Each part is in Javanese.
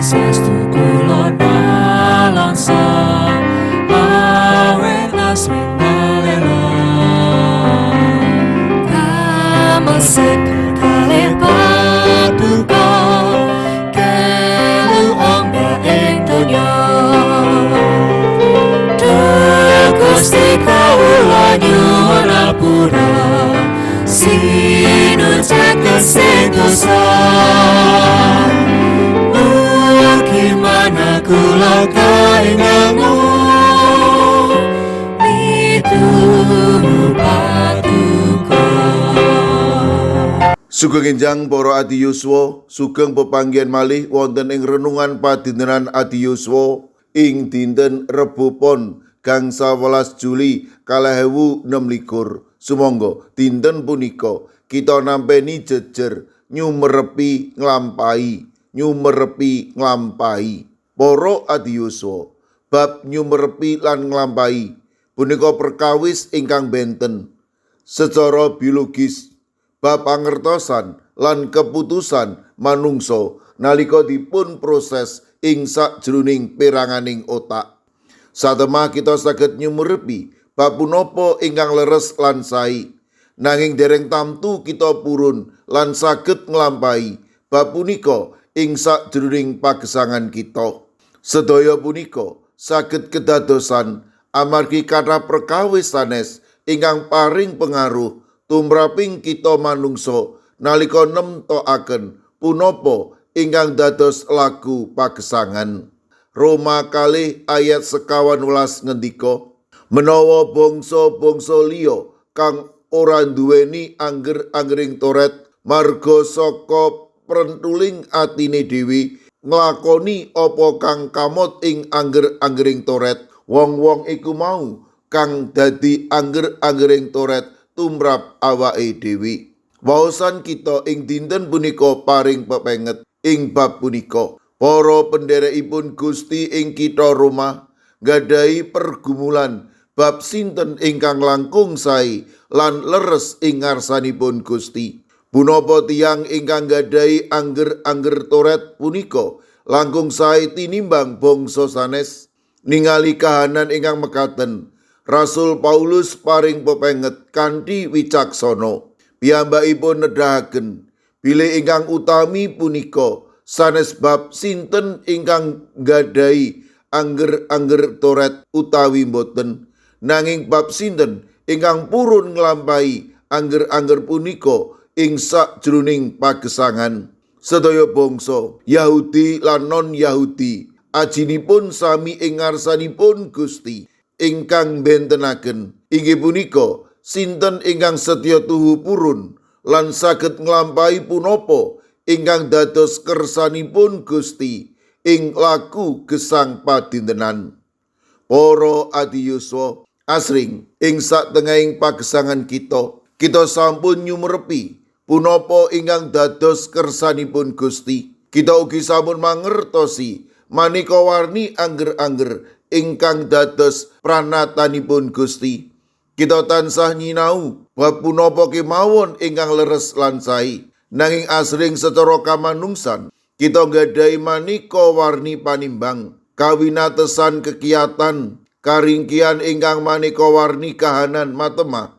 Saestu kula nelongso awit asring balelo. Kamesek kalih paduka, kelu omba ing donya. Duh Gusti, kawula nyuwun apura, sinucakesing dosa. Mugi manah kula kaengamu, mituhu paduka. Sugeng enjang, para adi yuswa, sugeng pepanggihan malih wonten ing renungan padintenan adi yuswa ing dinten Rebo Pon gangsa 11 Juli 2026. Sumangga dinten punika kita nampeni jejer nyumerepi nglampahi, nyumerepi nglampahi. Para adi yuswa, bab nyumerepi lan nglampahi punika perkawis ingkang benten secara biologis, bab pangertosan lan keputusan manungsa nalika dipun proses ing sakjroning peranganing otak. Satemah kita saged nyumerepi bab punapa ingkang leres lan sae. Nanging dereng tamtu kita purun lan saged nglampahi bab punika ing sakjroning pagesangan kita. Sedaya punika saged kedadosan amargi kathah perkawis sanes ingkang paring pengaruh tumraping kita manungsa nalika nemtokaken punapa ingkang dados laku pagesangan. Roma 2 ayat 21 ngendika, menawa bangsa-bangsa liya kang ora nduweni angger-anggering Toret marga saka prentuling atine dhewe nglakoni apa kang kamot ing angger-anggering Toret, wong-wong iku mau kang dadi angger-anggering Toret tumrap awake dhewe. Waosan kita ing dinten punika paring pepenget ing bab punika. Para penderekipun Gusti ing kitha Roma nggadahi pergumulan bab sinten ingkang langkung sae lan leres ing ngarsanipun Gusti. Punapa tiyang ingkang nggadahi angger-angger Toret punika langkung sae tinimbang bangsa sanes? Ningali kahanan ingkang mekaten, Rasul Paulus paring pepenget kanthi wicaksana. Piyambakipun nedahaken bilih ingkang utami punika sanes bab sinten ingkang nggadahi angger-angger Toret utawi boten, nanging bab sinten ingkang purun nglampahi angger-angger punika ing sakjroning pagesangan. Sedaya bangsa Yahudi lan non Yahudi ajinipun sami ing ngarsanipun Gusti. Ingkang bentenaken inggih punika sinten ingkang setya tuhu purun lan saged nglampahi punapa ingkang dados kersanipun Gusti ing laku gesang padintenan. Para adi yuswa, asring ing satengahing pagesangan kita, kita sampun nyumerepi punapa ingkang dados kersanipun Gusti. Kita ugi sampun mangertosi maneka warni angger-angger ingkang dados pranatanipun Gusti. Kita tansah nyinau bab punapa kemawon ingkang leres lan sae. Nanging asring secara kamanungsan kita nggadahi maneka warni panimbang, kawinatesan kekiatan, karingkian ingkang maneka warni kahanan matemah.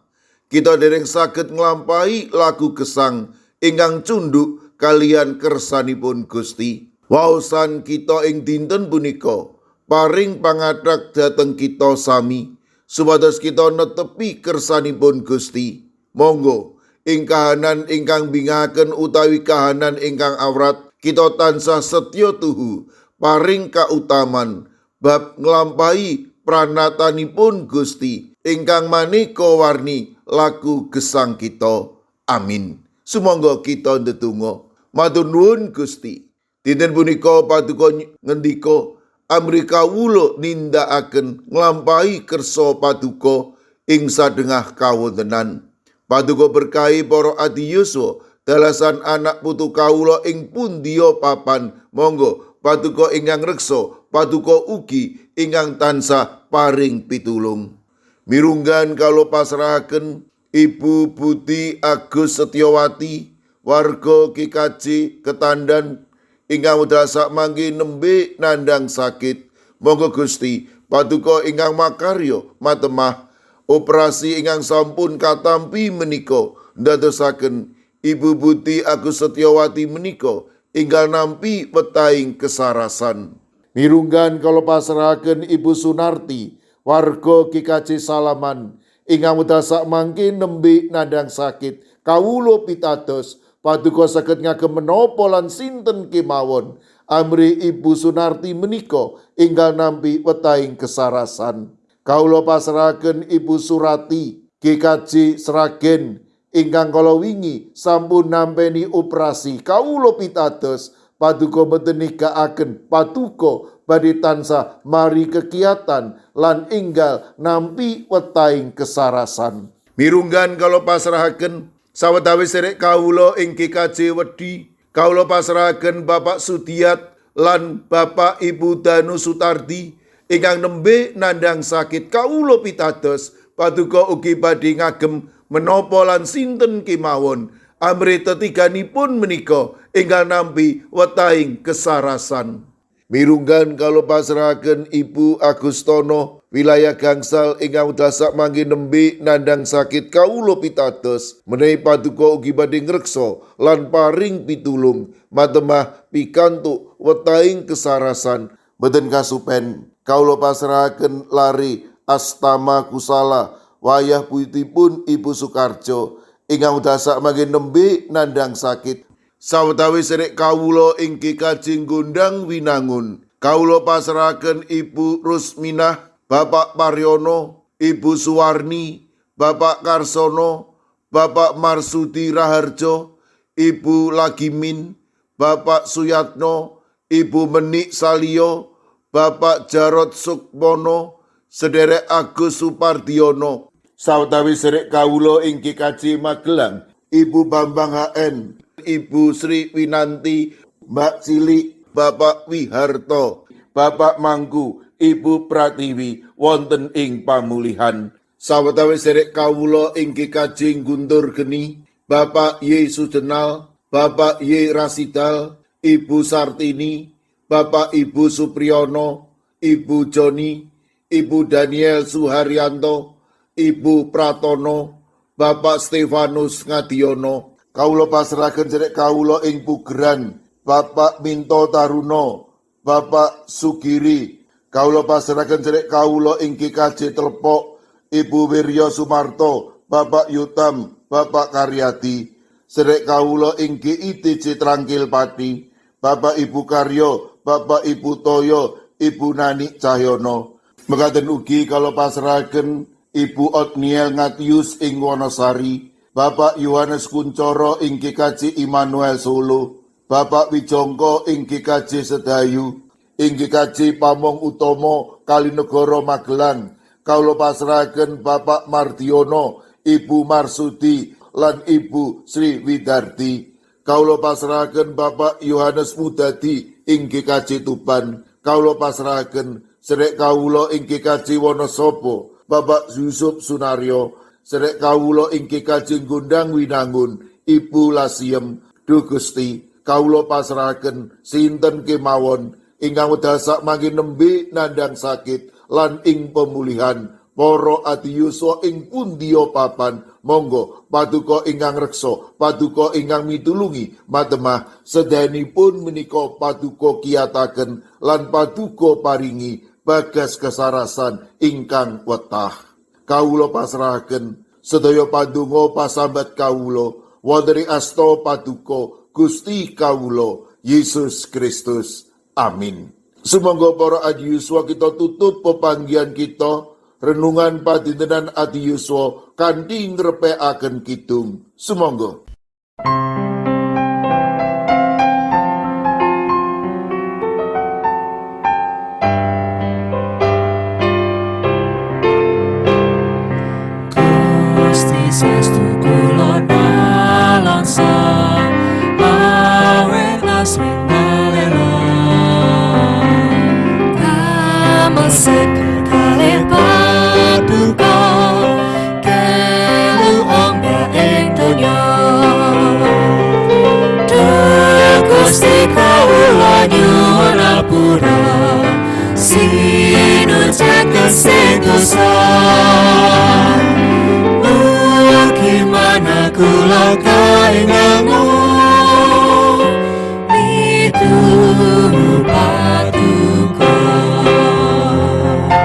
Kita dereng saged nglampahi laku gesang ingkang cunduk kalian kersanipun Gusti. Waosan kita ing dinten punika paring pangathak dhateng kita sami supados kita netepi kersanipun Gusti. Monggo ing kahanan ingkang bingahaken utawi kahanan ingkang awrat, kita tansah setya tuhu paring kautaman bab nglampahi pranatanipun Gusti ingkang maneka warni laku gesang kita. Amin. Sumangga kita ndedonga. Matur nuwun, Gusti. Dinten punika paduka ngendika amrih kawula nindakaken nglampahi kersa paduka ing sadengah kawontenan. Paduka berkahi para adi yuswa dalasan anak putu kawula ing pundiya papan. Monggo paduka ingkang reksa, paduka ugi ingkang tansah paring pitulung. Mirunggan kawula pasrahaken Ibu Budi Agus Setiawati, warga GKJ Ketandan. ingkang wekdal sakmangke nembe nandhang sakit. Monggo Gusti paduka ingkang makarya matemah operasi ingkang sampun katampi menika ndadosaken Ibu Buti Agus Setyowati menika enggal nampi wetahing kesarasan. Mirunggan kula pasrahaken Ibu Sunarti warga GKJ Salaman ingkang wekdal sakmangke nembe nandhang sakit. Kawula pitados paduka saged ngagem menapa lan sinten kemawon amrih Ibu Sunarti menika enggal nampi wetahing kesarasan. Kawula pasrahaken Ibu Surati GKJ Sragen ingkang kala wingi sampun nampeni operasi. Kawula pitados paduka mboten nigakaken paduka badhe tansah mari kegiatan lan enggal nampi wetahing kesarasan. Mirunggan kula pasrahaken sawetawis serek kawula ing GKJ Wedi, kawula pasrahaken Bapak Sudiat lan Bapak Ibu Danu Sutardi ingkang nembe nandhang sakit. Kawula pitados paduka ugi badhe ngagem menapa lan sinten kemawon amrih tetiganipun menika enggal nampi wetahing kesarasan. Mirunggan kula pasrahaken Ibu Agustono wilayah Gangsal ingkang wekdal sakmangke nembe nandhang sakit. Kawula pitados menawi paduka ugi badhe ngreksa lan paring pitulung matemah pikantuk wetahing kesarasan. Boten kasupen kawula pasrahaken lari Astama Kusala wayah putipun Ibu Sukarjo ingkang wekdal sakmangke nembe nandhang sakit. Sawetawis serek kawula ing GKJ Gondang Winangun, kawula pasrahaken Ibu Rusminah, Bapak Paryono, Ibu Suwarni, Bapak Karsono, Bapak Marsudi Raharjo, Ibu Lagimin, Bapak Suyatno, Ibu Menik Salio, Bapak Jarod Sukmono, Sederek Agus Supardiono. Sawetawis serek kawula ing GKJ Magelang, Ibu Bambang HN, Ibu Sri Winanti, Mbak Cilik, Bapak Wiharto, Bapak Mangku, Ibu Pratiwi wonten ing pamulihan. Sawetawis serek kawula ing GKJ Guntur Geni, Bapak Y Sujenal, Bapak Y Rasidal, Ibu Sartini, Bapak Ibu Supriyono, Ibu Joni, Ibu Daniel Suharyanto, Ibu Pratono, Bapak Stefanus Ngadiono. Kawula pasrahaken cerek kawula ing Pugeran, Bapak Minto Taruno, Bapak Sugiri. Kawula pasrahaken cerek kawula ing GKJ Telepok, Ibu Wirya Sumarto, Bapak Yutam, Bapak Karyadi. Serek kawula ing GITC Trangkil Pati, Bapak Ibu Karyo, Bapak Ibu Toyo, Ibu Nani Cahyono. Mekaten ugi kawula pasrahaken Ibu Otniel Ngatius ing Wonosari, Bapak Yohanes Kuncoro ing GKJ Immanuel Solo, Bapak Wijongko ing GKJ Sedayu, ing GKJ Pamong Utomo Kalinegoro Magelang. Kawula pasrahaken Bapak Mardiono, Ibu Marsudi lan Ibu Sri Widardi. Kawula pasrahaken Bapak Yohanes Mudadi ing GKJ Tuban. Kawula pasrahaken serek kawula ing GKJ Wonosobo, Bapak Yusuf Sunaryo. Serek kawula ing GKJ Gondang Winangun, Ibu Lasiem. Duh Gusti, kawula pasrahaken sinten kemawon ingkang wekdal sakmangke nembe nandhang sakit lan ing pemulihan. Para adiyuswa ing pundiya papan, monggo paduka ingkang reksa, paduka ingkang mitulungi matemah sedayanipun menika paduka kiyataken lan paduka paringi bagas kesarasan ingkang wetah. Kawula pasrahaken sedaya pandonga pasambat kawula wonten ing asta paduka Gusti kawula Yesus Kristus. Amin. Sumangga para adiyuswa kita tutup pepanggihan kita renungan padintenan adiyuswa kanthi ngrepekaken kidung. Sumangga. Gusti saestu kula nalangsa awit asring balelo Damel seger kalih paduka kelu ombak ing donya. Duh Gusti kawula. sing dosa. Mugi manah kula kaengamu. Miturut